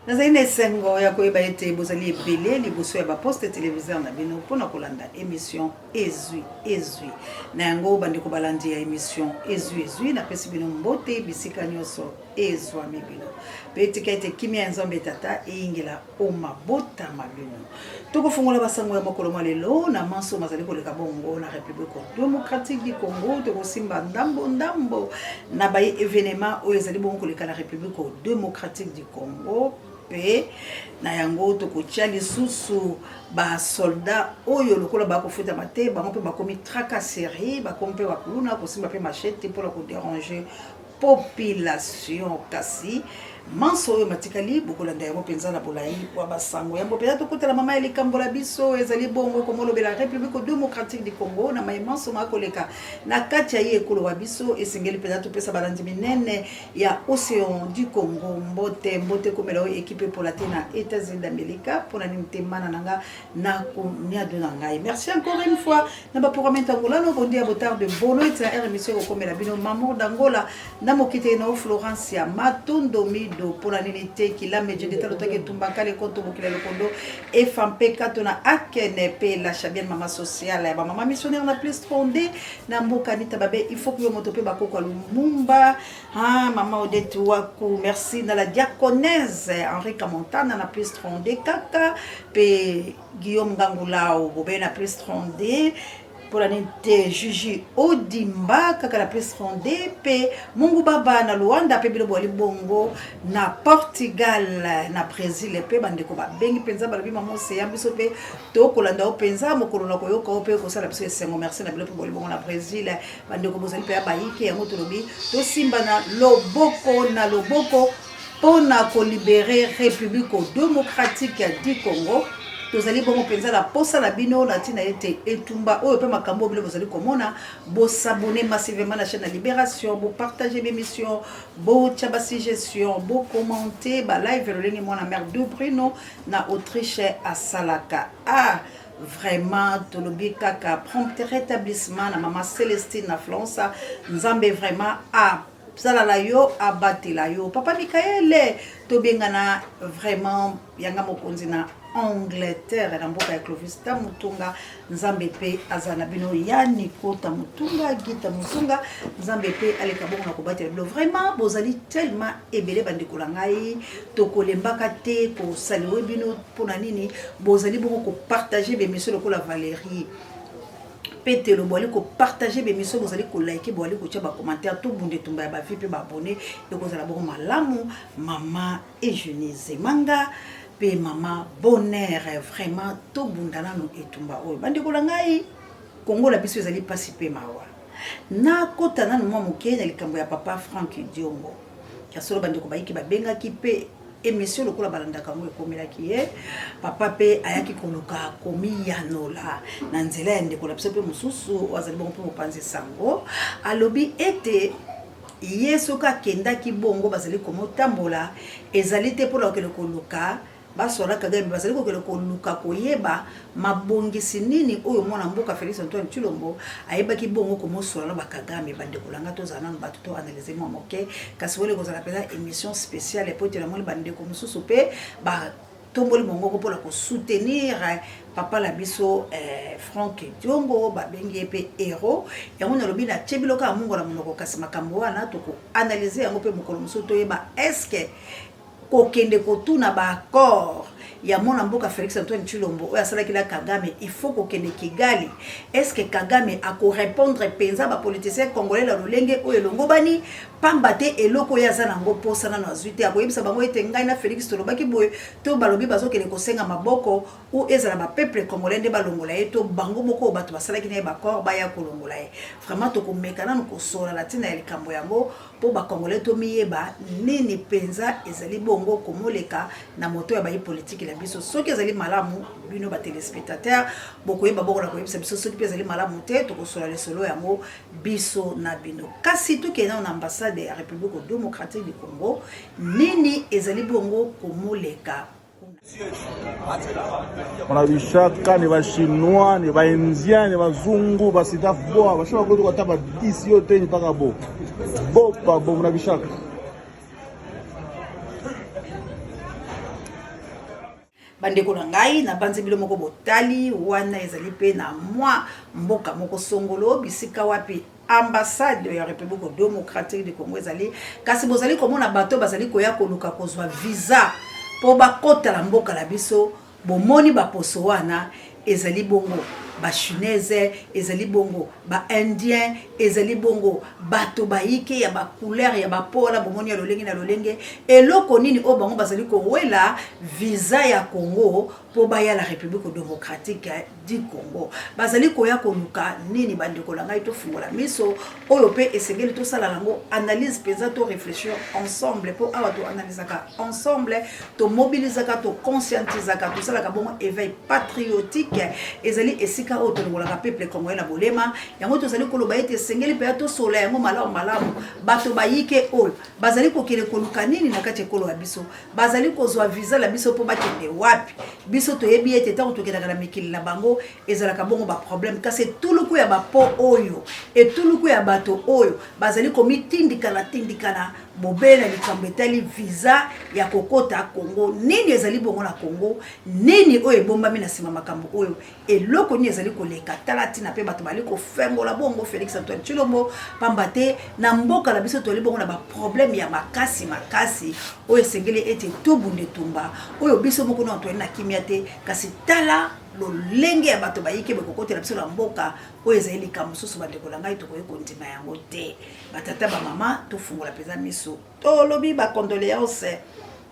Nazali na esengo ya koyeba ete bozali ebele liboso ya ba poste televiseur na bino mpo na kolanda emission Ezwi Ezwi. Na yango bandeko balandi ya emission Ezwi Ezwi, napesi bino mbote bisika nyonso ezwami bino, mpe tika ete kimia ya Nzambe Tata eyingela o mabota ma bino. Tokofungola basango ya mokolo mwa lelo na manso mazali koleka bongo na Republique Democratique du Congo. Tokosimba ndambo ndambo na baye evenement oyo ezali bongo koleka na Republique Democratique du Congo mpe na yango tokotia lisusu basoldat oyo lokola bakofutama te, bango mpe bakomi tracasserie, bakomi mpe bakuluna kosimba mpe machete mpona koderanger population. Kasi manso oyo matikali bokolanda yango mpenza na bolai bwa basango. Yambo mpenza tokotela mama ya likambo la biso ezali bongo komolobela Republique Democratique du Congo na maye manso makoleka na kati ya ye ekolo wa biso. Esengeli mpenza topesa balandi minene ya Ocean du Congo mbote mbote komela oyo ekipe epola te na Etats-Unis d'Amerique mpona nini te mana na nga na koniado na ngai. Merci encore une fois na ba programme Angolano bom dia boa tarde boa noite na heure émission ekokomela bino Mamour d'Angola na mokite na Florencia Matondo Mido mpona nini te kilame je deta lotaki etumba kale konto mokili ya lokondo efampe kato na akene pe la chabienne mama sociale ya ba mama missionnaire na plus 32 na mboka Anita Babe il faut que yo moto pe bakoko ya Lumumba. Ah, maman Odette Waku, merci na la diaconesse Henri Montana na plus 32 kaka pe Guillaume Ngangulao bobe na plus 32 mpona nini te Juju Odimba kaka na plus 32 pe Mungu Baba na Luanda pe bino boali bongo na Portugal na Brésil pe bandeko babengi mpenza balobi mama Oseya biso pe tokolanda yo mpenza mokolo na koyoka yo mpe kosala biso esengo. Merci na bino mpe boali bongo na Brésil bandeko bozali mpe ya bayike yango tolobi tosimbana loboko na loboko mpo na kolibere République démocratique du Congo. Tozali bongo mpenza na posa na bino na ntina ete etumba oyo mpe makambo oyo bino bozali komona, bosabone massivement na chaîne ya Libération, bopartage b'émission, botya basuggestion, bocommente balive lolenge mwana mère du Bruno na Autriche asalaka. Ah, vraiment tolobi kaka prompt rétablissement na mama Celestine na Florence. Nzambe vraiment a zalala yo, abatela yo. Papa Michael tobengana vraiment yanga mokonzi na Angleterre na mboka ya Clovis Tamutunga. Nzambe pe aza na bino ya Nico Tamutunga, Gita Mutunga. Nzambe pe aleka bongo na kobatela bino. Vraiment bozali tellement ebele bandeko na ngai, tokolembaka te kosaliwe bino mpona nini bozali bongo kopartage bemission lokola Valérie Petelo, boali kopartage bemission, bozali kolike, boali kotia bacommentaire, tobunda etumba ya bavi mpe baabone, ekozala bongo malamu. Mama Eugenie Zemanga mpe mama Bonheur, vraiment tobunda nano etumba oyo bandeko na ngai. Kongo na biso ezali mpasi mpe mawa. Nakota nano mwa moke na likambo ya papa Frank Diongo. Ya solo bandeko bayiki babengaki mpe émission lokola balandaka yango ekomelaki ye papa mpe ayaki koluka komiyanola na nzela ya ndeko na biso mpe mosusu oyo azali bongo mpe mopanzi sango. Alobi ete ye soki akendaki bongo bazali komotambola ezali te mpona kokende koluka basola Kagame, bazali kokende koluka koyeba mabongisi nini oyo mwana mboka Félix Antoine Tshilombo ayebaki bongo komosola na bakagame. Bandeko na ngai, tozala nanu bato to analyse mwa moke, kasi wana ekozala mpenza émission spéciale po ete namoni bandeko mosusu mpe batomboli mongongo mpona kosoutenir papa na biso Frank Diongo, babengi ye mpe héros. Yango nalobi natie biloko ya mungo na monoko, kasi makambo wana tokoanalyse yango mpe mokolo mosusu toyeba est-ce kokende kotuna baaccord ya mwana mboka Félix Antoine Tshilombo oyo asalaki na Kagame. Il faut kokende Kigali. Est-ce que Kagame akorépondre mpenza bapoliticien congolais na lolenge oyo elongobani? Pamba te eloko oyo aza nango mposa nano azwi te, akoyebisa bango ete ngai na Félix tolobaki boye, to balobi bazokende kosenga maboko ou ezala bapeuple congolais nde balongola ye, to bango moko oyo bato basalaki na ye baaccord baya kolongola ye. Vraiment tokomeka nano kosola na ntina ya likambo yango mpo bacongolais tomiyeba nini mpenza ezali bongo komoleka na moto ya bayi politiki na biso. Soki ezali malamu, bino batelespectateur bokoyeba bongo na koyebisa biso. Soki mpe ezali malamu te, tokosola lisolo yango biso na bino. Kasi tokende nano na ambassade ya République démocratique du Congo, nini ezali bongo komoleka. Wana bishaka ni bachinois ni baindien ni bazungu basidaf boa basho bakoki ata ba 10 yo te ni mpaka bo bopa bo na bishaka. Bandeko na ngai, nabanzi bino moko botali, wana ezali mpe na mwa mboka moko songolo, bisika wapi ambassade ya Republique Democratique du Congo ezali. Kasi bozali komona bato bazali koya koluka kozwa visa mpo bakota na mboka na biso. Bomoni baposo wana, ezali bongo ba chinoise, ezali bongo ba indien, ezali bongo bato bayike ya ba couleur ya ba peau wana bomoni ya lolenge na lolenge. Eloko nini oyo bango bazali kowela visa ya Congo mpo baya la Republique Democratique du Congo? Bazali koya koluka nini? Bandeko na ngai, tofungola miso oyo mpe esengeli tosala yango analyse mpenza, to réfléchir ensemble, mpo awa toanalysaka ensemble, tomobilisaka, toconscientisaka, tosalaka bongo éveil patriotique. Ezali esika oyo tolongolaka peuple congolais na bolema. Yango tozali koloba ete esengeli mpenza tosola yango malamu malamu. Bato bayike oyo bazali kokende koluka nini na kati ekolo ya biso? Bazali kozwa visa na biso mpo bakende wapi? Biso toyebi ete ntango tokendaka na mikili na bango ezalaka bongo baproblème, kasi etuluku ya bapo oyo, etuluku ya bato oyo bazali komitindikana tindikana bobele na likambo etali visa ya kokota Congo. Nini ezali bongo na Congo? Nini oyo ebombami na nsima makambo oyo? Eloko nini ezali koleka? Tala ntina mpe bato bali kofengola bongo Félix Antoine Tshilombo, pamba te na mboka na biso tozali bongo na baproblème ya makasi makasi oyo esengeli ete tobunda etumba oyo biso moko nano toyali na kimia te. Kasi tala lolenge ya bato bayike bakokotela biso na mboka oyo, ezali likambo mosusu. Bandeko na ngai, tokoki kondima yango te. Batata, bamama, tofungola mpenza miso. Tolobi bacondoléance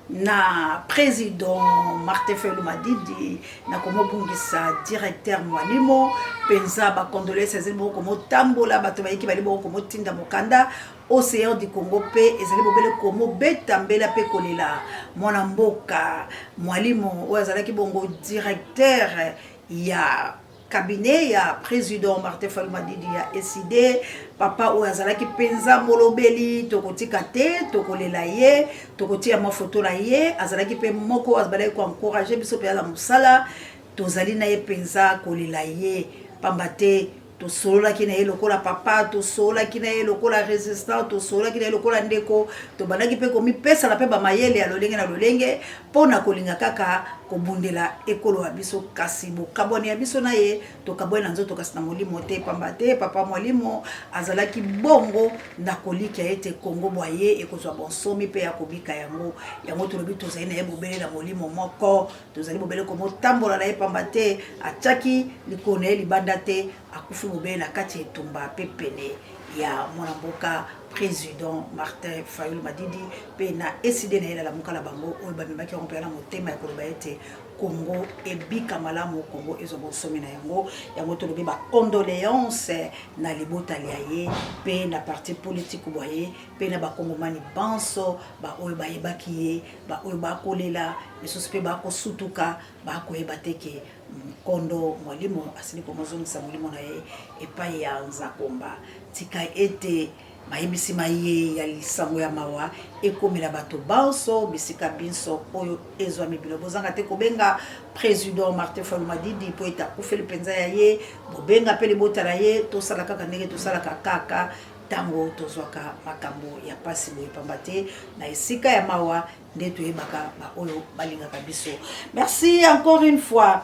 na président Martin Fayulu Madidi na komobungisa directeur Mwalimo. Mpenza bacondoléance ezali bongo komotambola, bato bayiki bali bongo komotinda mokanda. Océan du Congo mpe ezali bobele komobeta mbela mpe kolela mwana mboka Mwalimo oyo azalaki bongo directeur ya cabinet ya président Martin Fayulu Madidi ya ECiDé. Papa oyo azalaki mpenza molobeli, tokotika te, tokolela ye, tokotia mwa foto na ye. Azalaki mpe moko azalaki koencourage biso mpenza na mosala. Tozali na ye mpenza kolela ye, pamba te tosololaki na ye lokola papa, tosololaki na ye lokola résistant, tosololaki na ye lokola ndeko. Tobandaki mpe komipesana mpe bamayele ya lolenge na lolenge mpo na kolinga kaka kobundela ekolo ya biso. Kasi bokabwani ya biso na ye, tokabwani na nzoto kasi na molimo te, pamba te papa Mwalimo azalaki bongo na kolikia ete Kongo bwa ye ekozwa bonsomi mpe ya kobika yango. Yango tolobi tozali na ye bobele na molimo moko, tozali bobele komotambola na ye, pamba te atiaki likolo na ye libanda te, akufi bobele na kati ya etumba mpe pene ya mwana mboka président Martin Fayulu Madidi mpe na ECiDé na ye na Lamuka na bango oyo bamemaki yango mpenza na motema ya koloba ete Congo ebika malamu, Congo ezwa bonsomi na yango. Yango tolobi bacondoléance na libota lia ye mpe na parti politique bwa ye mpe na bakongomani banso baoyo bayebaki ye, baoyo bakolela misusu mpe bakosutuka, bakoyeba te ke nkondo Mwalimo asili komozongisa molimo na ye epai ya Nzakomba. Tika ete mayebisi maye ya lisango ya mawa ekomela bato banso bisika binso oyo ezwami bino. Bozanga te kobenga président Martin Fayulu Madidi mpo ete akufeli mpenza ya ye. Bobenga mpe libota na ye. Tosala kaka ndenge tosalaka kaka ntango tozwaka makambo ya mpasi boye, pamba te na esika ya mawa nde toyebaka baoyo balingaka biso. Merci encore une fois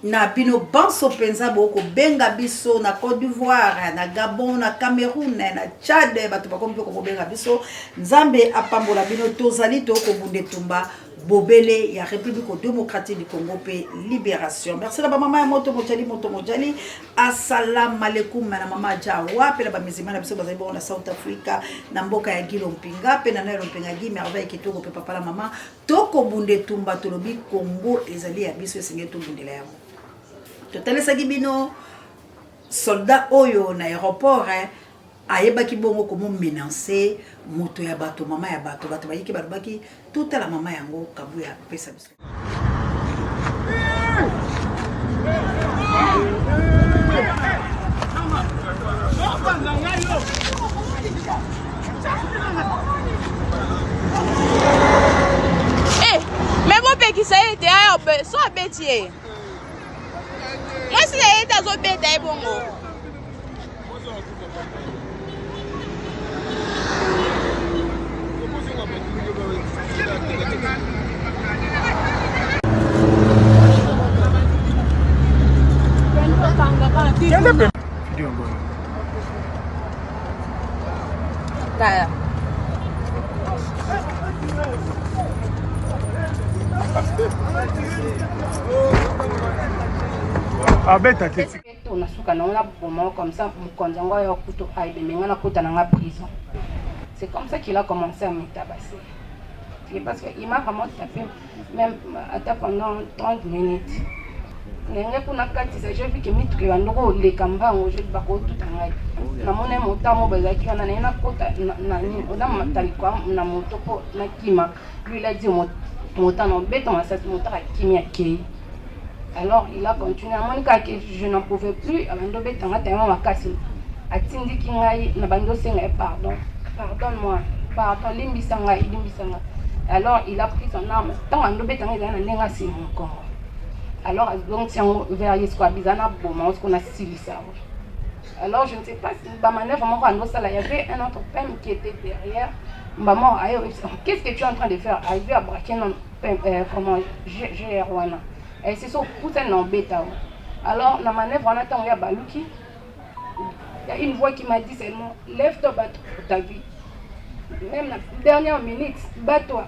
na bino banso mpenza bokobenga biso na Côte d'Ivoire, na Gabon, na Cameroun, na Tchad. Bato bakomi mpe kokobenga biso. Nzambe apambola bino. Tozali tokobunda etumba bobele ya République Démocratique du Congo mpe libération. Merci na bamama ya moto mojali, moto mojali, assalamu alaikum na mama Jawa mpe na bamizima na biso bazali bongo na South Africa, na mboka ya Gilo Mpinga mpe na Noel Mpinga, Gi Merveille Kitoko mpe papa na mama. Tokobunda etumba, tolobi Congo ezali ya biso, esengeli tobundela yango. Totalisaki bino soldat oyo na aéroport ayebaki bongo komomenacer moto ya bato, mama ya bato. Bato bayiki balobaki, totala mama yango Kabuya apesa biso. Eh, me bopekisa ye te aya so abeti ye mwasi na ye te azobeta ye bongo. Kende pe. Video yango. Tala. Abeta te. To na suka nango na boma comme ça mokonzi yango aya kutu ayebeme nga nakota na nga prison. C'est comme ça qu'il a commencé à me tabasser. Et parce qu'il m'a vraiment tapé même ata pendant 30 minutes. Ndenge kuna katisa je vu que mituka ebandi koleka mbango je bakotuta ngai namoni motamo bazalaki wana naye nakota na nini onamata likwa na moto mpo nakima. Lui il a dit motano obeta masasi motaka akimi akei. Alors il a continué amoni kaka que je n'en pouvais plus abandi obeta nga tellement makasi atindiki ngai na bandi osenga ye pardon, pardonne moi, pardon, limbisa ngai, limbisa ngai. Alors il a pris son arme ntango ando obeta ngai ezali na ndenge asima mokongo. Alors azongisi yango vers ye sikoyo abiza na boma sikoyo nasilisa yango. Alors je ne sais pas si ba manœuvre moko ando sala, il y avait un autre PM qui était derrière. Maman, ayo, qu'est-ce que tu es en train de faire? Arrivé à braquer non PM, comment GR wana. Et c'est so putain non beta. Alors na manœuvre wana tango ya baluki, il y a une voix qui m'a dit seulement lève-toi, bats-toi pour ta vie. Même la dernière minute, bats-toi.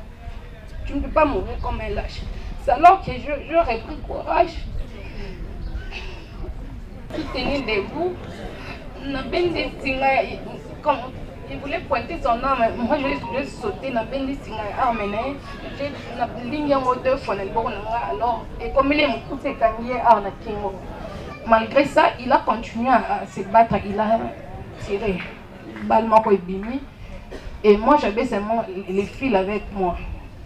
Tu ne peux pas mourir comme un lâche. C'est alors que je repris courage. Tout tenir debout. Comme il voulait pointer son arme, moi je sautais, nabendi singa arme na ye. Je nalingi yango deux fois na liboko na nga. Alors, et comme il est mokuse ekangi ye arme na kingo. Malgré ça, il a continué à se battre, il a tiré. Balle moko ebimi. Et moi j'avais seulement les fils avec moi.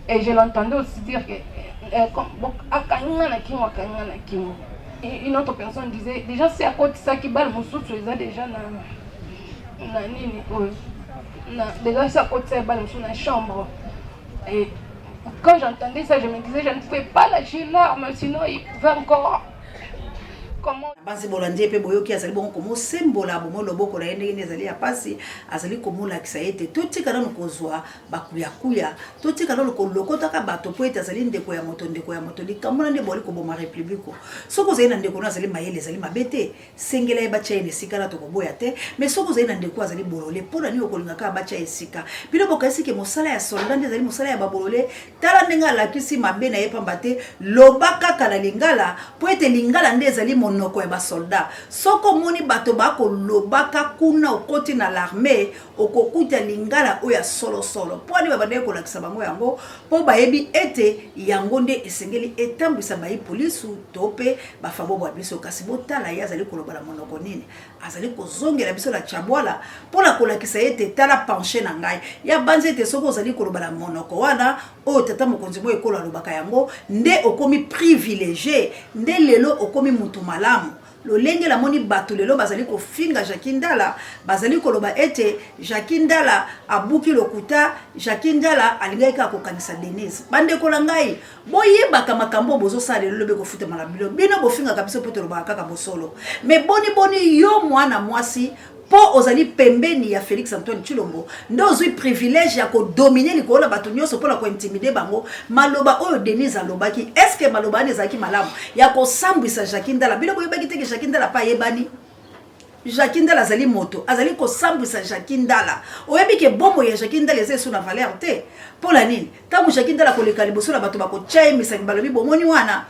Et je l'entendais aussi dire que comme, bon, akangi na kingo, akangi na kingo. Et une autre personne disait, déjà c'est à côté ça qui balle mosusu, ils ont déjà na, na nini, oyo. Na, déjà c'est à côté ça balle mosusu na chambre. Et quand j'entendais ça, je me disais, je ne pouvais pas lâcher l'arme, sinon il pouvait encore. Comment? Banzi bolandi pe boyoki azali bongo komosembola bomo loboko na ye ndenge nini ezali ya pasi, azali komolakisa ye te. Totika nanu kozwa bakuyakuya, totika nanu kolokotaka bato po ete azali ndeko ya moto, ndeko ya moto. Likambo na nde boli koboma république. Soki ozali na ndeko na azali mayele, ezali mabe te, sengela ye batia ye na esika na tokoboya te. Mais soki ozali na ndeko azali bolole, mpo na nini okolinga kaka batia ye esika? Bino bokanisi ke mosala ya soldat nde ezali mosala ya babolole? Tala ndenge alakisi mabe na ye pamba te, loba kaka na lingala po ete lingala nde ezali monoko ya basoldat. Soki omoni bato bakolobaka kuna okoti na l'armée, okokuta lingala oyo ya solosolo. Po ani babandaki kolakisa bango yango, po bayebi ete yango nde esengeli etambwisa bayi polisu to pe bafabobo ya biso. Kasi botala ye azali koloba na monoko nini? Azali kozongela biso na Tshiabwala mpo na kolakisa ete tala penche na ngai. Ya banzi ete soki ozali koloba na monoko wana oyo tata mokonzi mwa ekolo alobaka yango nde okomi privilégié, nde lelo okomi mutu malamu. Lolenge namoni bato lelo bazali kofinga Jacky Ndala, bazali koloba ete Jacky Ndala abuki lokuta, Jacky Ndala alingaki kaka kokanisa Denise. Bandeko na ngai, boyebaka makambo oyo bozosala lelo lobi ekofutama na bino. Bino bofingaka biso mpo tolobaka kaka bosolo. Mais boni boni yo mwana mwasi mpo ozali pembeni ya Félix Antoine Tshilombo nde ozwi privilège ya kodominer likolo na bato nyonso mpona kointimider bango. Maloba oyo Denise alobaki, est-ce que maloba wana ezalaki malamu ya kosambwisa Jacky Ndala? Bino boyebaki te ke Jacky Ndala pa ayebani? Jacky Ndala azali moto, azali kosambwisa Jacky Ndala. Oyebi ke bomoi ya Jacky Ndala eza esu na valeur te. Mpo na nini? Ntango Jacky Ndala koleka liboso na bato bakotya ye misapi, balobi bomoni wana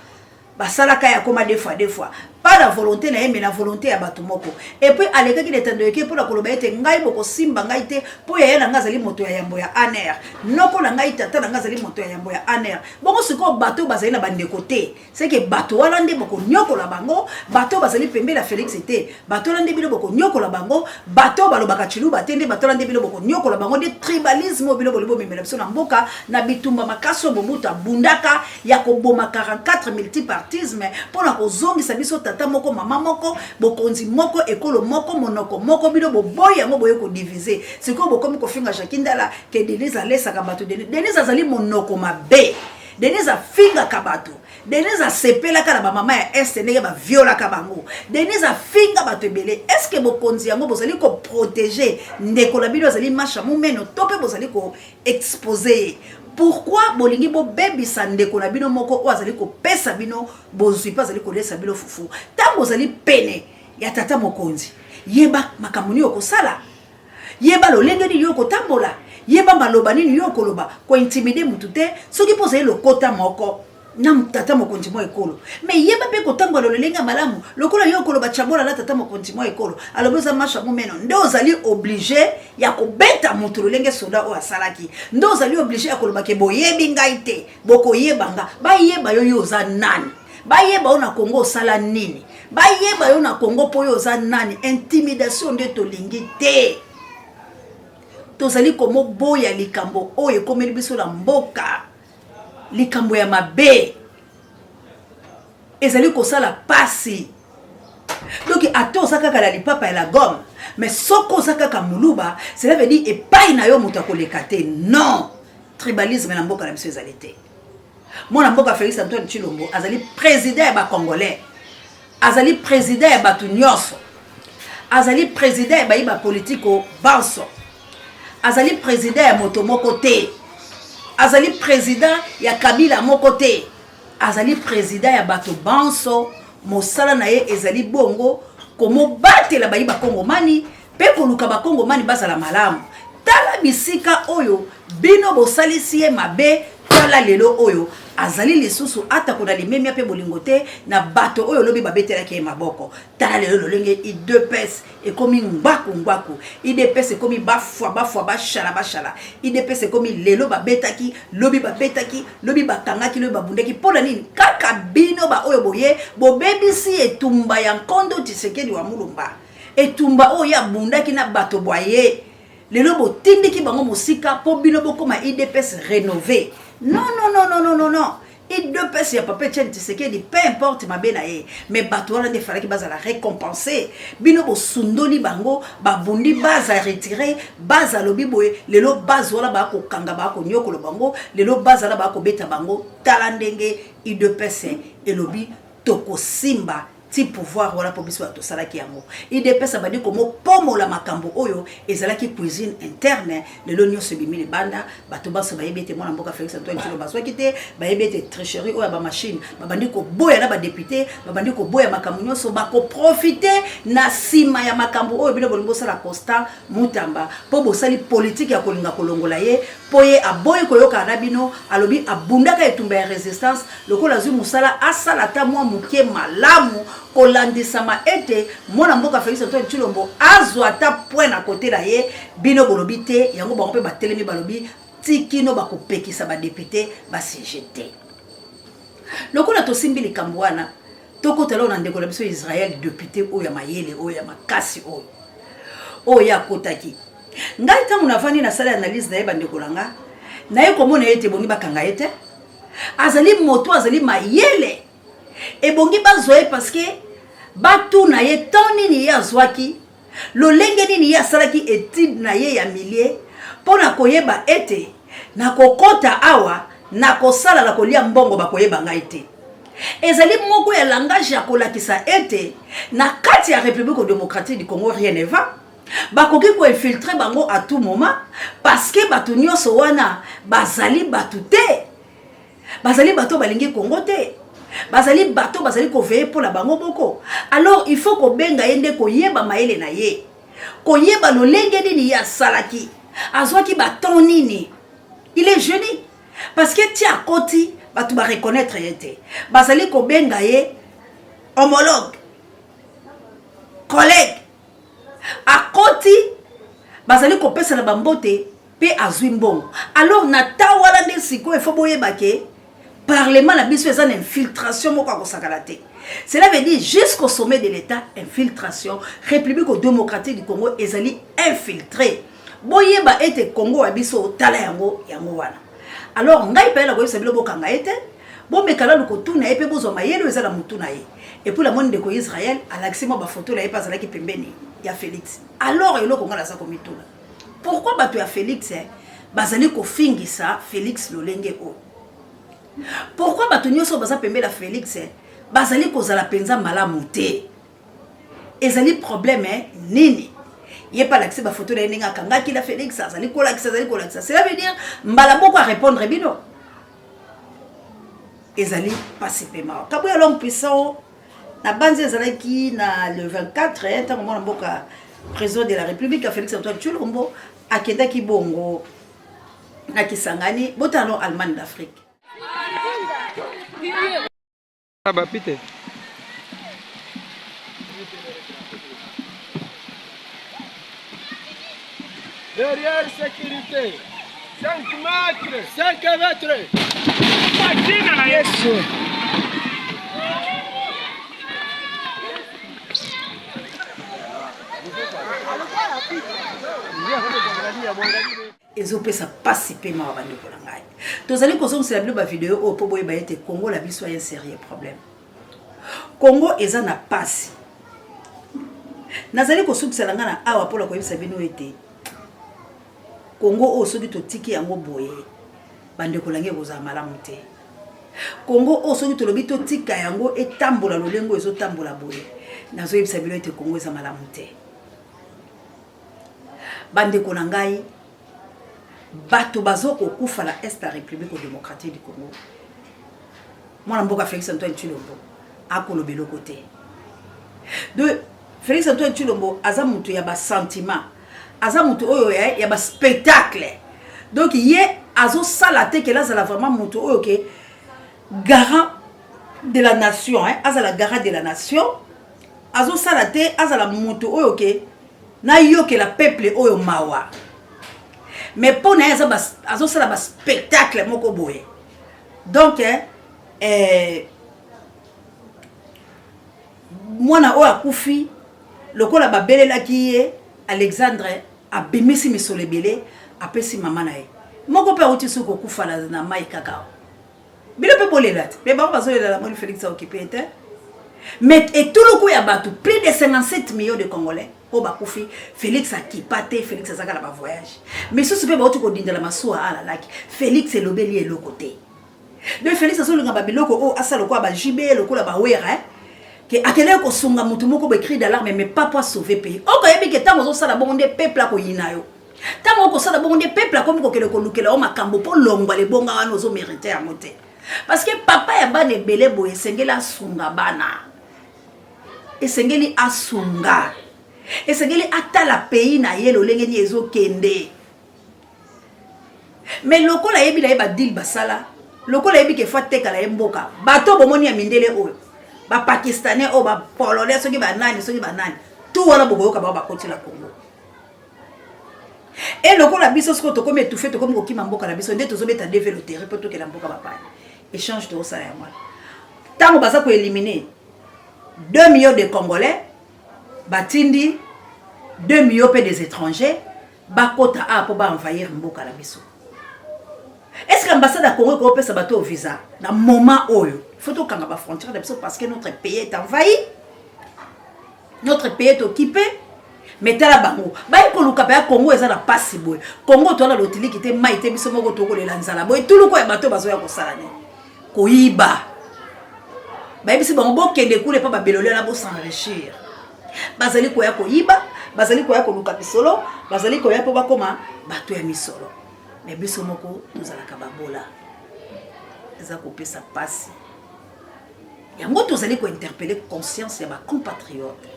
basalaka ya koma deux fois deux fois, pas la volonté na ye mais la volonté ya bato moko. Et puis alekaki na etando eke mpona koloba ete ngai bokosimba ngai te mpo yaya na ngai azali moto ya yambo ya ANR, noko na ngai tata na ngai azali moto ya yambo ya ANR. Bongo sikoyo bato bazali na bandeko te, c'est que bato wana nde bokonyokola bango, bato bazali pembeni ya Félix te, bato wana nde bino bokonyokola bango, bato balobaka Tshiluba te nde bato wana nde bino bokonyokola bango. Nde tribalisme oyo bino bolingi bomemela biso na mboka na bitumba makasi oyo Mobutu abundaka ya koboma 44 multipartisme mpona kozongisa biso tata moko mama moko bokonzi moko ekolo moko monoko moko. Bino boboyi yango, boye kodiviser. Sikoyo bokomi kofinga Jacky Ndala ke Denise alesaka bato. Denise azali monoko mabe, Denise afingaka bato, Denise asepelaka na bamama ya este ndenge baviolaka bango, Denise afinga bato ebele. Est-ce que bokonzi yango bozali koprotéger ndeko na bino azali Masha Mumeno to mpe bozali koexposer ye? Pourquoi bolingi bobebisa ndeko na bino moko oyo azali kopesa bino bozwi mpe azali kolesa bino fufu ntango ozali pene? ya tata mokonzi, yeba makambo nini okosala, yeba lolenge nini yo okotambola, yeba maloba nini yo okoloba, kointimide mutu te soki mpo ozali lokota moko na tata mokonzi mwa ekolo, me yeba mpe kotambola lolenge ya malamu lokola yo okoloba chabola na tata mokonzi mwa ekolo alobi oza masha mumeno, nde ozali oblige ya kobeta moto lolenge soda oyo asalaki, nde ozali oblige ya koloba ke boyebi ngai te, bokoyeba nga. Bayeba yo, yo oza nani? Bayeba yo na Congo osala nini? Bayeba yo na Congo mpo yo oza nani? Intimidation nde tolingi te. Tozali komoboya likambo oyo ekomeli biso na mboka, likambo ya mabe ezali kosala pasi. Donc ata oza kaka na lipapa ya la gomme, mais soki oza kaka muluba, cela veut dire epai na yo moto akoleka te. Non, tribalisme na mboka na biso ezali te. Mwana mboka Félix Antoine Tshilombo azali président ya ba Congolais, azali président ya bato nyonso, azali président ya bayi ba politiko banso, azali président ya moto moko te, azali président ya kabila moko te, azali président ya bato banso. Mosala na ye ezali bongo komobatela bayi bakongomani mpe koluka bakongomani bazala malamu. Tala bisika oyo bino bosalisi ye mabe, tala lelo oyo azali lisusu atako na limemia mpe bolingo te na bato oyo lobi babetelaki ye maboko. Tala lelo lolenge udps ekomi ngwaku ngwaku, udps ekomi bafwa bafwa, bashala bashala, udps ekomi lelo babetaki, lobi babetaki, lobi bakangaki, lobi babundaki. Mpo na nini? Kaka bino ba oyo boye bobebisi etumba ya nkondo Tshisekedi wa Mulumba, etumba oyo ye abundaki na bato bwa ye. Lelo botindiki bango mosika mpo bino bokoma udps rénové. Non, non, non, non, non, non, non. Udps ya papa Etienne Tshisekedi, peu importe mabe na ye, mais bato wana nde efalaki bazala récompense. Bino bosundoli bango, babundi, baza retire, baza lobi boye. Lelo base wana bakokanga, bakonyokola bango, lelo base wana bakobeta bango. Tala ndenge udps elobi tokosimba ti pouvoir wana mpo biso bato tosalaki yango. Udps abandi komopomola makambo oyo ezalaki cuisine interne, lelo nyonso ebimi libanda. Bato banso bayebi ete mwana mboka Félix Antoine Tshilombo azwaki te, bayebi ete tricherie oyo ya bamachine, babandi koboya na badepute, babandi koboya makambo nyonso. Bakoprofite na nsima ya makambo oyo bino bolingi bosala Constant Mutamba, mpo bosali politike ya kolinga kolongola ye, mpo ye aboyi koyokana na bino. Alobi abundaka etumba ya resistance, lokola azwi mosala asala ata mwa moke malamu, kolandisama ete mwana mboka Félix Antoine Tshilombo azwa ata point na kote na ye. Bino bolobi te yango, bango mpe batelemi, balobi tikino bakopekisa badepute basiege te. Lokola tosimbi likambo wana, tokotala oyo na ndeko na biso Israel, député oyo ya mayele, oyo ya makasi, oyo oyo akotaki. Ngai ntango navandi nasali analyse na ye, bandeko na nga, naye komona ye ete ebongi bakanga ye te. Azali moto azali mayele, ebongi bazwa ye parce que batuna ye temps nini ye azwaki, lolenge nini ye asalaki étude na ye ya milieu mpo na koyeba ete nakokɔta awa, nakosala, na kolia mbongo, bakoyeba ngai te. Ezali moko ya langage ya kolakisa ete na kati ya République démocratique du Congo rien ne va, bakoki koinfiltre bango à tout moment, parce que bato nyonso wana bazali bato te, bazali bato balingi Congo te, bazali bato bazali koveiller mpo na bango moko. Alors il faut kobenga ye nde koyeba mayele na ye, koyeba lolenge nini ye asalaki, azwaki baton nini. Il est jeune, parce que ti akoti bato bareconnaître ye te, bazali kobenga ye homologue, collègue. Akoti, bazali kopesana bambote mpe azwi mbongo. Alors na ta wana nde sikoyo ifo boyeba ke parlement na biso eza na infiltration moko akosakana te. Cela veut dire jusqu'au sommet de l'État, infiltration. République démocratique du Congo ezali infiltré. Boyeba ete Congo ya biso, tala yango, yango wana. Alors ngai mpe nakoyebisa bino, bokanga ye te, bomeka nanu kotuna ye mpe bozwa mayele oyo eza na motu na ye. Et puis namoni ndeko Israel alakisi mwa bafoto na ye mpe azalaki pembeni ya Félix. Alors eloko ngai naza komituna, pourquoi bato ya Félix bazali kofingisa Félix lolenge oyo? Pourquoi bato nyonso baza pembeni ya Félix bazali kozala mpenza malamu te? Ezali problème nini? Ye mpe alakisi bafoto na ye ndenge akangaki na Félix, azali kolakisa, azali kolakisa. Cela veut dire mbala moko arépondre bino. Ezali mpasi mpe mawa. Kabuya l'homme puissant. Nabanzi ezalaki na le 24 ntango mwana mboka président de la République Félix Antoine Tshilombo akendaki bongo na Kisangani. Botala no Allemagne d'Afrique. Bapite. Derrière sécurité, 5 mètres, 5 mètres. Kwa na Yesu. Ezopesa pasi pe mawa bandeko na ngai. Tozali kozongisela bino ba video oyo po boyeba ete Congo la biso a un sérieux problème. Congo eza na pasi. Nazali kosukisa na ngai na awa mpo na koyebisa bino ete Congo oyo soki totiki yango boye bandeko na ngai ekozala malamu te. Congo oyo soki tolobi totika yango etambola lolenge oyo ezotambola boye, nazoyebisa bino ete Congo eza malamu te. Bandeko na ngai, bato bazo kokufa na Est ya République démocratique du Congo. Mwana mboka Félix Antoine Tshilombo akoloba eloko te. De Félix Antoine Tshilombo aza mutu ya ba sentiment, aza mutu oyo ya, ya ba spectacle. Donc ye azosala te ke azala vraiment mutu oyo ke garant de la nation, hein, azala garant de la nation. Azosala te azala mutu oyo ke nayokela peuple oyo mawa. Mais mpo na ye azosala ba spectacle moko boye. Donc mwana oyo akufi lokola babelelaki ye Alexandre abimisi misolo ebele apesi mama na ye. Moko mpe awuti soki kokufa na mai kaka. Bino mpe bolela te. Mais bango bazolela na moni Félix aokipe te. Mais etuluku ya bato plus de 57 millions de Congolais oyo bakufi, Félix akipa te, Félix azaka na ba voyage. Misusu mpe bauti kodindela masuwa alalaki. Félix elobeli eloko te. Donc Félix azolinga ba biloko oyo asala lokola ba JB, lokola ba Wera, hein? Ke akendeki kosunga motu moko boye cri d'alarme, mais pas pour sauver pays. Oko yebi ke ntango ozosala bongo nde peuple akoyina yo. Ntango okosala bongo nde peuple akomi kokende kolukela yo makambo mpo longwa lebonga wana ozo mérite yango te. Parce que papa ya bana ebele boye esengeli asunga bana. Esengeli asunga. Esengeli atala pays na ye lolenge nini ezokende. Mais lokola yebi na ye ba deal basala, lokola yebi ke fa teka na ye mboka, bato bomoni ya mindele oyo, ba pakistanais oyo, ba polonais soki ba nani, soki ba nani, tout wana bokoyoka bango bakoti na Congo. Et lokola biso sikoyo tokomi étouffé, tokomi kokima mboka na biso, nde tozobeta DV loterie po tokela mboka bapaya. Échange tozosala yango wana. Ntango baza koéliminer 2 millions de Congolais, batindi 2 millions pe des étrangers, bakota awa po ba envahir mboka na biso. Est-ce que ambassade ya Congo ekopesa bato visa na moment oyo? Il faut tokanga ba frontières na biso parce que notre pays est envahi. Notre pays est occupé. Mais tala bango, bayi koluka pa ya Congo eza na pasi boye. Congo tola lotiliki te mai te biso moko tokolela nzala boye. Tuluko ya bato bazoya kosala nini? Koyiba. Bayebisi bango bokende kule pa babeloli na bo s'enrichir. Bazali koya koyiba, bazali koya koluka misolo, bazali koya po bakoma bato ya misolo. Mais biso moko tozalaka babola. Eza kopesa pasi. Yango tozali ko interpeller conscience ya ba compatriotes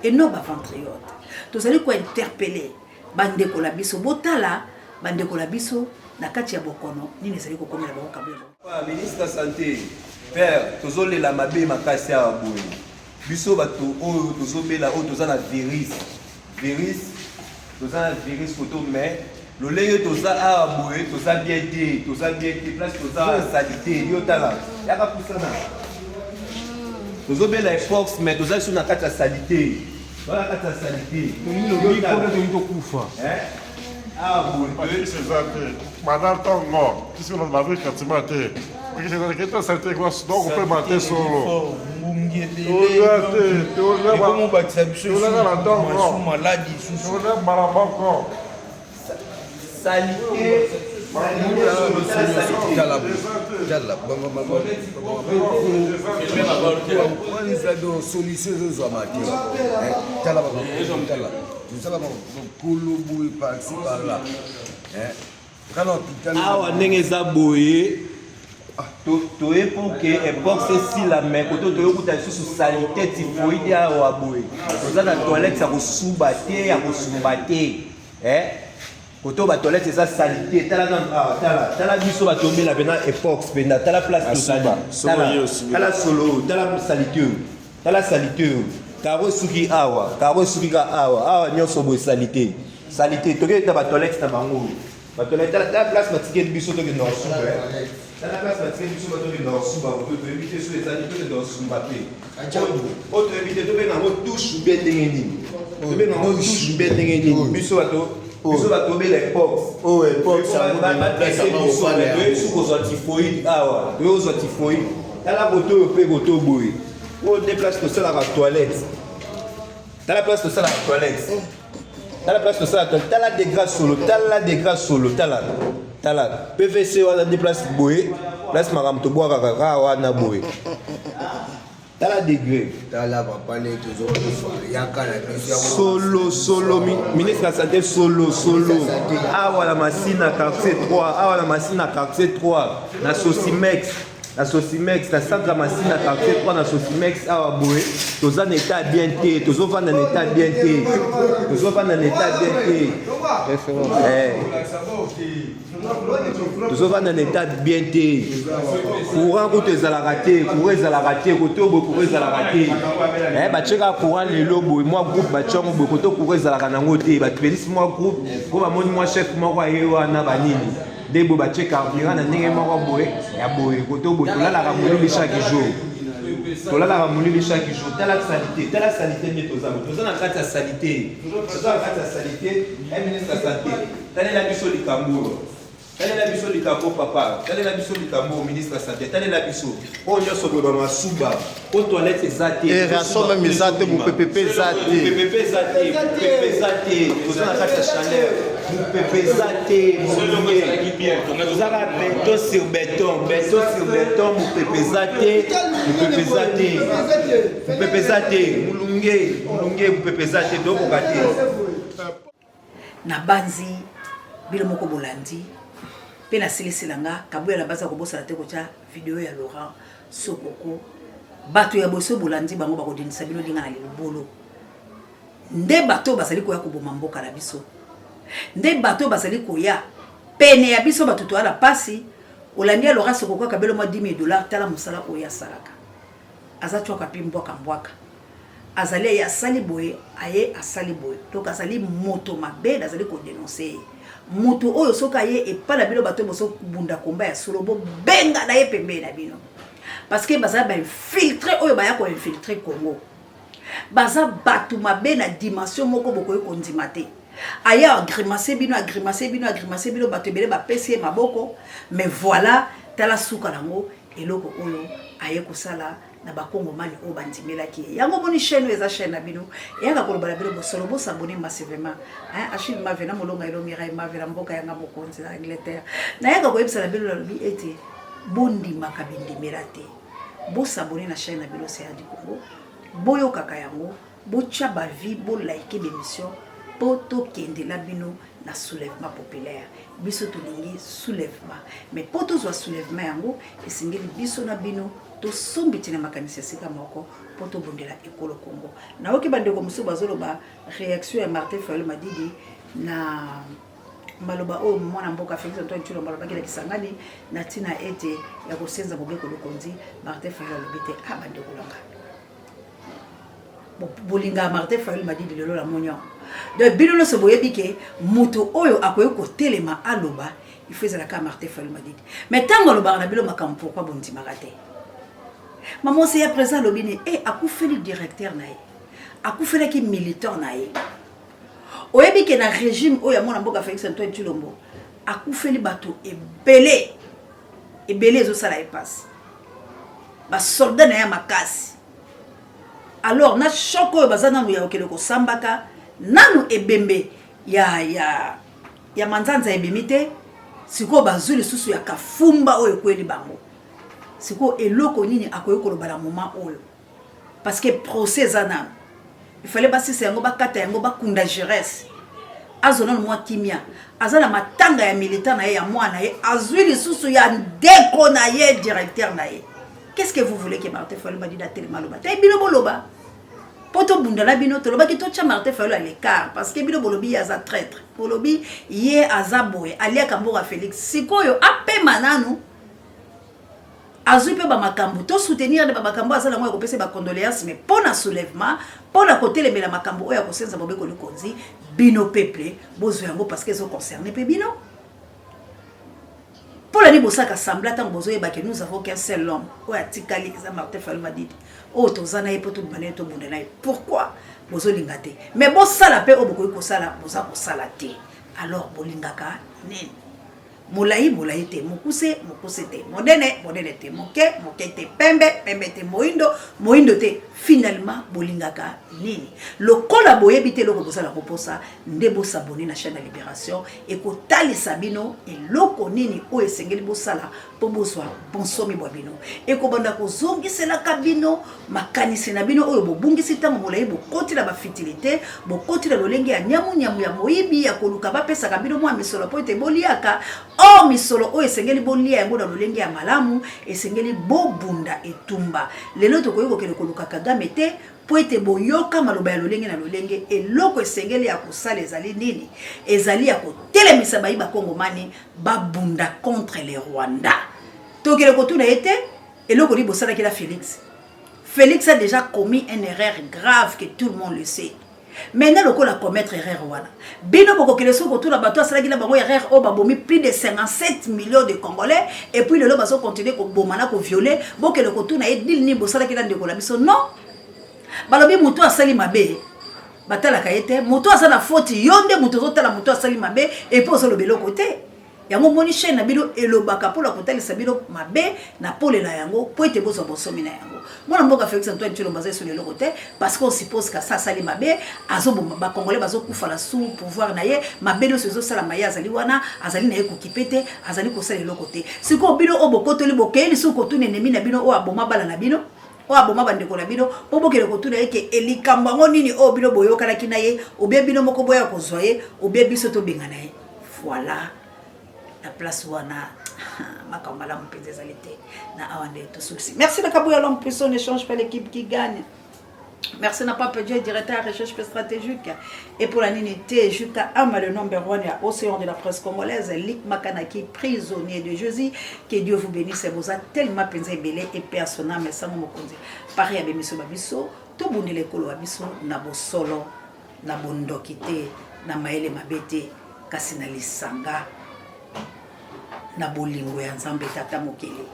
et non ba ventriotes. Tozali ko interpeller bandeko na biso, botala bandeko na biso na kati ya bokono nini ezali kokomela bango kabila. Papa, ministre ya santé, père, tozolela mabe makasi awa boye. Biso bato oyo tozobela oyo toza na virus. Virus, toza na virus photo mais lolenge toza awa boye toza bien te, toza bien te, place toza salité, yo tala, yaka pusana. Tozobela force mais toza sur na kati ya salité. Toza na kati ya salité. Tolingi tokufa. Hein? Ah, boye. Parce que c'est ça, madame Tongo, qu'est-ce qu'on a dit quand tu m'as dit? Salité kwa donc on peut mater solo. Salité. Solution ezozwama te. Tala tala tozala bakolo boye par-ci par-là. Awa ndenge eza boye. Toye pour que epox esila, mais koto toye kuta lisusu salite, typhoïde awa boye. Toza na toilette ya kosuba te, ya kosumba te. Eh? Koto ba toilette eza salite. Tala nanu awa, tala, tala biso bato omela pena epox pena, tala place tozali. Tala, tala solo, tala salite oyo. Tala salite oyo. Karo esuki awa, karo esuki ka awa, awa nyonso boye salite. Salite, tokende na ba toilette na bango. Bato na tala tala place batikeli biso tokende kosuba. Eh. Tala place batikeli biso tokende kosuba koto toyebi te so ezali tokende kosumba te. Oyo toyebi te tobenga yango touche ou bien ndenge nini? Tobenga yango touche ou bien ndenge nini? Biso bato biso bato obela epox. Oyo epox yango batrese biso toyebi su kozwa typhoïde awa toyebi kozwa typhoïde. Tala koto oyo mpe koto boye. Oyo nde place tosalaka toilette. Tala place tosalaka toilette. Tala place tosala toilette. Tala degra solo, tala degra solo, tala. Tala PVC wana nde place boye, place makambo tobwakaka kaka wana boye. Tala degré. Tala papa ne tozokufa yaka na biso solo solo ministre ya santé solo solo awa na Masina quartier 3 awa na Masina quartier 3 na Sosimex na Sosimex na centre Masina quartier 3 na Sosimex awa boye toza na état bien te tozovanda na état bien te tozovanda na état bien te eh. tozovanda na état bien te courant kutu ezalaka te courant ezalaka te kote boye courant ezalaka te eh, batie kaka courant lelo boye mwa groupe batie yango boye kote courant ezalaka nango te bapelisi mwa groupe mpo bamoni mwa chef moko aye wana banini nde boye batie carburant na ndenge moko boye ya boye kote boye tolalaka molili chaque jour tolalaka molili chaque jour tala salite tala salite nde toza toza na kati ya salite toza na kati ya salite un ministre ya sante talela biso likambo oyo talela biso likambo papa talela biso likambo ministre ya sante talela biso oyo nyonso boye bamasuba po toilette eza te aération meme eza te mopepe mpe eza te mopepe mpe eza te mopepe eza te toza na kati ya chaleur mopepe eza te tozaka beton sur beton beton sur beton mopepe eza te mopepe eza te mopepe eza te molunge molunge mopepe eza te tokoka te Nabanzi bino moko bolandi mpe nasilisi na nga kabuya na baza kobosana te kotya video ya Laurent Sokoko. Bato ya boso bolandi bango bakodindisa bino linga na libolo. Nde bato bazali koya koboma mboka na biso, nde bato bazali koya pene ya biso, bato toya na pasi. Olandi ya Laurent Sokoko akabelo mwa 10 000 dollars, tala mosala oyo asalaka, aza twaka mpe mbwaka mbwaka azali aye asali boye aye asali boye donc azali moto mabe nazali kodenonse ye moto oyo soki aye epai na bino bato boso kobunda komba ya solo bobenga na ye pembeni na bino parce que bazali bainfiltre oyo baya koinfiltre congo baza bato mabe na dimension moko bokoki kondima te aye agrimace bino agrimace bino agrimace bino bato ebele bapesi ye maboko mais voilà tala suka nango eloko oyo aye kosala na bakongomani oyo bandimelaki ye yango omoni chaîne oyo eza chaîne na bino eyaka koloba na bino bosolo bosabone massivement Achille Mave na molonga elo Mireille Mave na mboka yanga mokonzi na Angleterre nayaka koyebisa na bino nalobi ete bondimaka bindimela te bosabone na chaîne na bino Océan du Congo boyokaka yango botya ba vie bolike b'émission mpo tokendela bino na soulèvement populaire biso tolingi soulèvement mais mpo tozwa soulèvement yango esengeli biso na bino tosombiti na makanisi esika moko mpo tobundela ekolo Congo. Nayoki bandeko mosusu bazoloba réaction ya Martin Fayulu Madidi na maloba oyo mwana mboka Félix Antoine Tshilombo alobaki na Kisangani na ntina ete ya kosenza mobeko lokonzi. Martin Fayulu alobi te ah bandeko na nga bolingaka Martin Fayulu Madidi lelo na moni yango donc bino nyonso boyebi ke moto oyo akoki kotelema aloba il faut ezala kaka Martin Fayulu Madidi mais ntango alobaka na bino makambo pourquoi bondimaka te mama ose ya président alobi ni e akufeli directeur na ye akufelaki militant na ye oyebi ke na régime oyo ya mwana mboka Félix Antoine Tshilombo akufeli bato ebele ebele ezosala ye mpasi basoldat na ye ya makasi alors na choc oyo baza nanu ya kokende kosambaka nanu ebembe ya, ya, ya manzanza ebimi te sikoyo bazwi lisusu ya kafumba oyo ekweli bango sikoyo eloko nini akoki koloba na moment oyo parce que procès eza nanu il fallait basisa yango bakata yango bakunda jerese. Azo nanu mwa kimia. Aza na matanga ya militant na ye ya mwana na ye, azui lisusu ya ndeko na ye directeur na ye. Qu'est-ce que vous voulez que Martin Fayulu Madidi atelema aloba? Te bino boloba. Po tobunda na bino tolobaki totia Martin Fayulu à l'écart parce que bino bolobi ye aza traître. Bolobi ye aza boye, aliaka mboka Felix. Sikoyo apema nanu azui pe ba makambo to soutenir nde ba makambo aza nango ya kopesa ba condoléances mais mpo na soulèvement mpo na kotelemela makambo oyo ya kosenza mobeko likonzi bino peuple bozwa yango parce que ezo concerne mpe bino mpo na nini bosalaka semblant ntango bozoyeba ke nous avons qu'un seul homme oyo atikali eza Martin Fayulu Madidi oyo toza na ye mpo tobima na ye tobunda na ye pourquoi bozolinga te mais bosala mpe oyo bokoki kosala boza kosala te alors bolingaka nini Molayi, molayi te, mokuse, mokuse te, monene, monene te, moke, moke te, pembe, pembe te, moindo, moindo te. Finalement, bolingaka nini? Lokola boyebi te eloko boza na koposa, nde bo s'abonner na chaîne ya Liberation, ekotalisa bino eloko nini oyo esengeli bosala mpo bozwa bonsomi bwa bino. Ekobanda kozongiselaka bino makanisi na bino oyo bobungisi ntango molai, bokoti na ba futilite, bokoti na lolenge ya nyamunyamu ya moyibi ya koluka bapesaka bino mwa misolo mpo ete boliaka. Or misolo oyo esengeli bolia yango na lolenge ya malamu, esengeli bobunda etumba. Lelo tokoki kokende koluka Kagame te mpo ete boyoka maloba ya lolenge na lolenge. Eloko esengeli ya kosala ezali nini? Ezali ya kotelemisa bayi bakongomani babunda contre le Rwanda. Tokende kotuna ye te eloko nini bosalaki na Felix. Felix a déjà commis une erreur grave que tout le monde le sait. Maintenant lokola commettre erreur wana, bino bokokende soki kotuna bato asalaki na bango erreur oyo babomi plus de 57 millions de Congolais et puis lelo bazo continuer koboma na kovioler, bokende kotuna ye deal nini bosalaki na ndeko na biso. Non, balobi moto asali mabe batalaka ye te, moto aza na faute, yo nde moto ozotala moto asali mabe et puis ozoloba eloko te. Yango omoni chaîne na bino elobaka mpo na kotalisa bino mabe na pole na yango mpo ete bozwa bonsomi na yango. Mwana mboka Felix Antoine Tshilombo aza esolo eloko te parce qu'on suppose que asali mabe, azoboma ba Congolais bazokufa na sous pouvoir na ye, mabe nyonso ezosalama ye azali wana, azali na ye kokipe te, azali kosala eloko te. Sikoyo bino oyo bokotoli bokei lisusu kotuna ennemi na bino oyo aboma bana na bino, oyo aboma bandeko na bino, mpo bokende kotuna ye ke likambo yango nini oyo bino boyokanaki na ye, obie bino moko boya kozwa ye, obie biso tobengana ye. Voilà na place wana makambo malamu mpenza ezali te na awa nde tosukisi. Merci na Kabuya l'homme puissant n'échange pas l'équipe qui gagne. Merci na Pape Dieu, directeur ya recherche stratégique. Et pour la nini te, Juka Ama, le number one ya océan de la presse congolaise, Lik Makanaki, prisonnier de Jésus. Que Dieu vous bénisse. Boza tellement penza ebele et persona, mais sango mokonzi. Paris ya bemiso babiso, tobundela ekolo ya biso na bosolo. Na bondoki te, na mayele mabe te, kasi na lisanga, na bolingo ya Nzambe Tata Mokeli,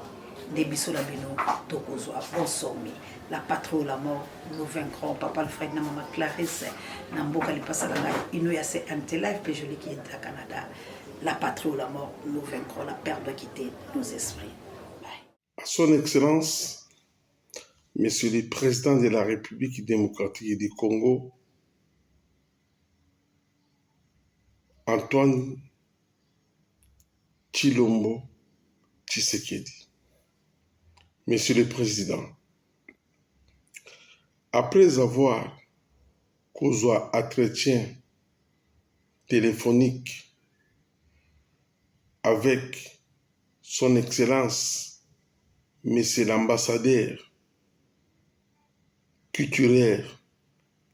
nde biso na bino tokozwa bonsomi. La patrie ou la mort, nous vaincrons. Papa Alfred na mama Clarisse na mboka lipasa na ngai ino ya CMT Live pe joli qui est à Canada. La patrie ou la mort, nous vaincrons. La peur doit quitter nos esprits. Bye. À son Excellence, Monsieur le Président de la République démocratique du Congo, Antoine Tshilombo Tshisekedi. Monsieur le Président, après avoir kozwa entretien téléphonique avec Son Excellence Monsieur l'Ambassadeur culturel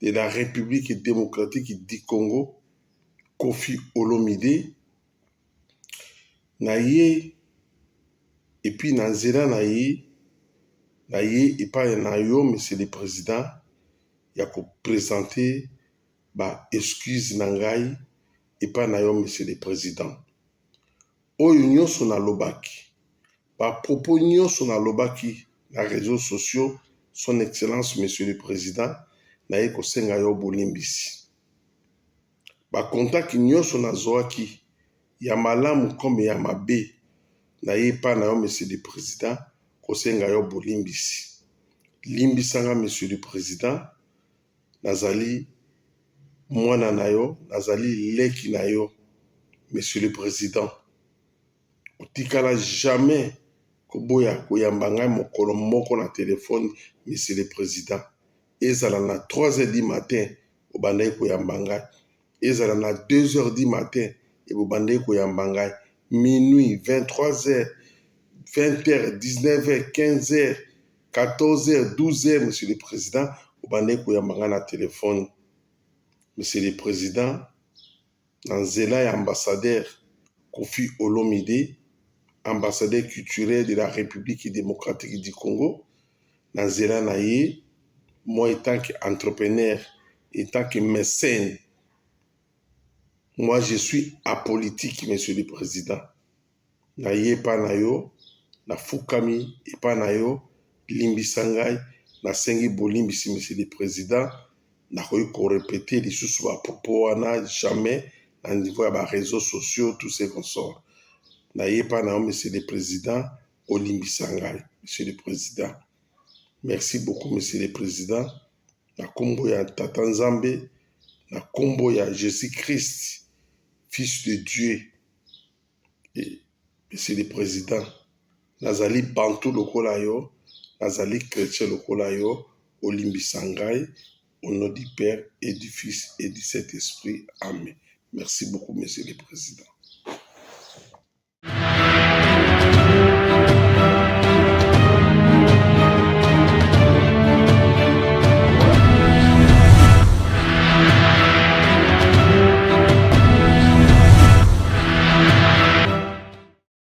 de la République démocratique du Congo, Koffi Olomide, na ye et puis na nzela na ye, na ye epai na yo Monsieur le Président ya ko presenter ba excuses na ngai epai na yo Monsieur le Président. Oyo nionso nalobaki, ba propos nionso nalobaki na reseaux sociaux, son excellence monsieur le president, naye kosenga yo bolimbisi. Ba contacts nionso nazuaki, ya malamu comme ya mabe, naye epai na yo monsieur le president kosenga yo bolimbisi. Limbisa nga monsieur le president, nazali mwana na yo, nazali leki na yo monsieur le president. Otikala jamais koboya koyamba ngai mokolo moko na telephone monsieur le president. Ezala na 3 heures du matin obandaki koyamba ngai. Ezala na 2 heures du matin ebobandaki koyamba ngai, minuit, 23 heures, 20 heures, 19 heures, 15 heures, 14 heures, 12 heures, monsieur le président, obandaki koyamba ngai na telefone. Monsieur le président, na nzela ya ambassadeur Koffi Olomide, ambassadeur culturel de la République démocratique du Congo, na nzela na ye, moi etant que entrepreneur, etant que mécène, moi je suis apolitique, monsieur le président. Na ye epa na yo, nafukami epa na yo, limbisa ngai, nasengi bolimbisi monsieur le président, nakoki ko repeter lisusu ba propos wana jamais na niveau ya ba réseaux sociaux, tout ce qu'on sort. Na ye epa na yo monsieur le président, olimbisa ngai monsieur le président. Merci beaucoup monsieur le président. Na kombo ya Tata Nzambe, na kombo ya Jésus-Christ, fils de Dieu. Et, monsieur le président, nazali bantu lokola yo, nazali chrétien lokola yo, olimbisa ngai au nom du Père et du Fils et du Saint-Esprit. Amen. Merci beaucoup, monsieur le président.